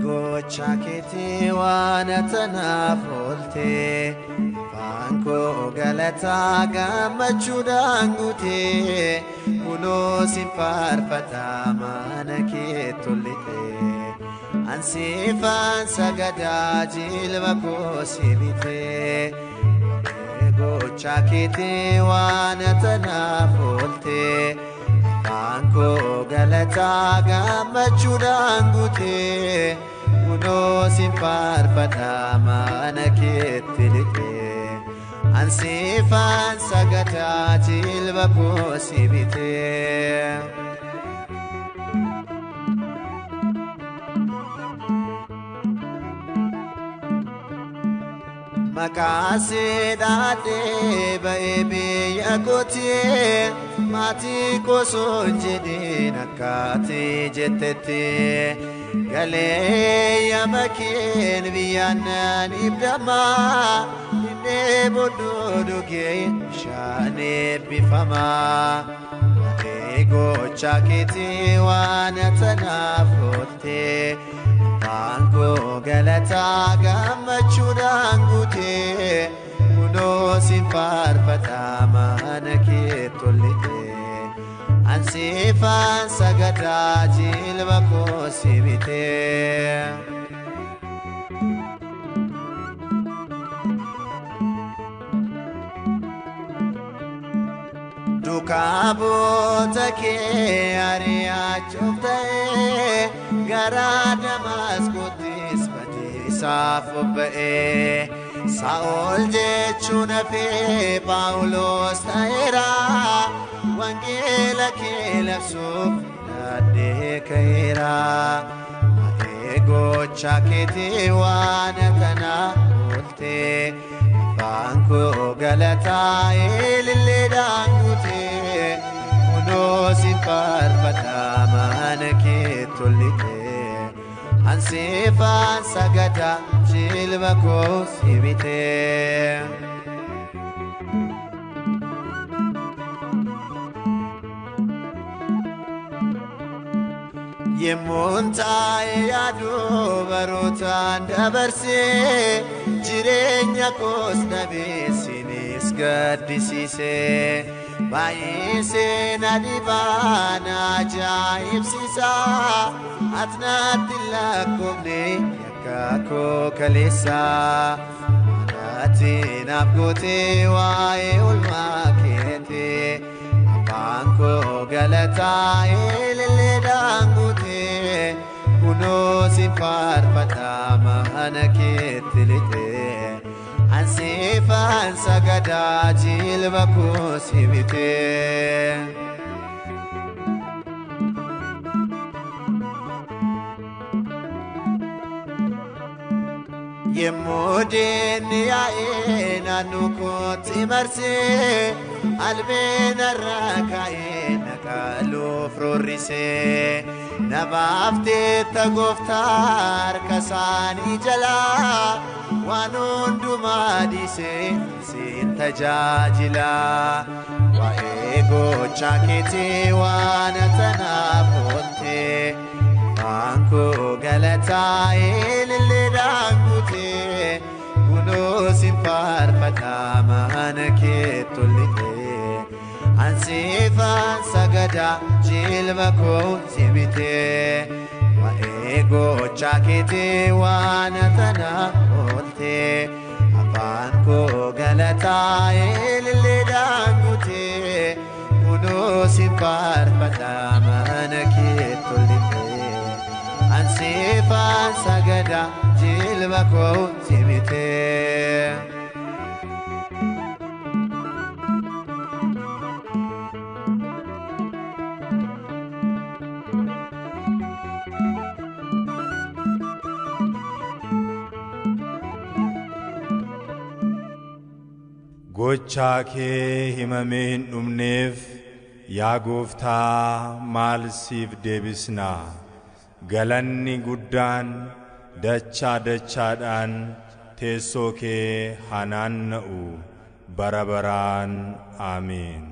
Gocha keetii waan tanaaf oolte, afaan koo galataa gammachuudhaan guute, kunoo sin faarfata mana kee tollite. Ansiifaan sagadaa jilba koo si bite. Gocha keetii waan tanaaf oolte, afaan koo galataa gammachuudhaan guute, kunoo sin faarfata mana keetti lixe. Ansiifaan sagadaa jilba koo si bite. Maqaa seedhaadhee ba'ee biyya kootee, maatii kosoo hin jedhin akkaatee jettetti. Galee yaama keen biyyaan naan ibdamaa, innee boodoo dhugee bishaan eebbifamaa. Waa'ee gocha keetii waan tanaaf oolte, afaan koo galataa gammachuudhaan guute, kunoo sin faarfata mana kee tollite. Ansiifaan sagadaa jilba koo si bite. Duukaa bu'oota kee ari'achuuf ta'ee, gara Damaasqoottis badiisaaf bobba'ee. Saa'ol jechuun hafee Phaawulos ta'eera, wangeela kee labsuuf hidhadhee ka'eera. Waa'ee gocha keetii waan tanaaf oolte, afaan koo galataa ililleedhaan guute, kunoo sin faarfata mana kee tollite. Ansiifaan sagadaa jilba koo si bite. Yemmuun taa'ee yaadu barootaan dabarsee, jireenya koos dhabee sinis gaddisiise. Baay'isee na dhibaa na ajaa'ibsiisa, ati natti hin lakkoofne yakka koo kaleessa. Ati naaf gootee waa'ee oolmaa keetii, afaan koo galataa ililleedhaan guute, kunoo sin faarfata mana keetti lixe. Ansiifaan sagadaa jilba koo si bite. Yemmuu diinni yaa'ee naannoo kootti marsee, albeen irraa ka'ee na qaluuf roorrisee. Na baafteetta gooftaa harka isaanii jalaa, waan hundumaa dhiisee siin tajaajila. Waa'ee gocha keetii waan tanaaf oolte, afaan koo galataa ililleedhaan guute, kunoo sin faarfata mana kee tollite. Ansiifaan sagadaa jilba koo si bite. Waa'ee gocha keetii waan tanaaf oolte, afaan koo galataa ililleedhaan guute, kunoo sin faarfata mana kee tollite. Ansiifaan sagadaa jilba koo si bite. Gochaa kee himamee hin dhumneef yaa gooftaa maal siif deebisnaa? Galanni guddaan dachaa dachaadhaan teessoo kee haa naanna'u bara baraan. Aamiin.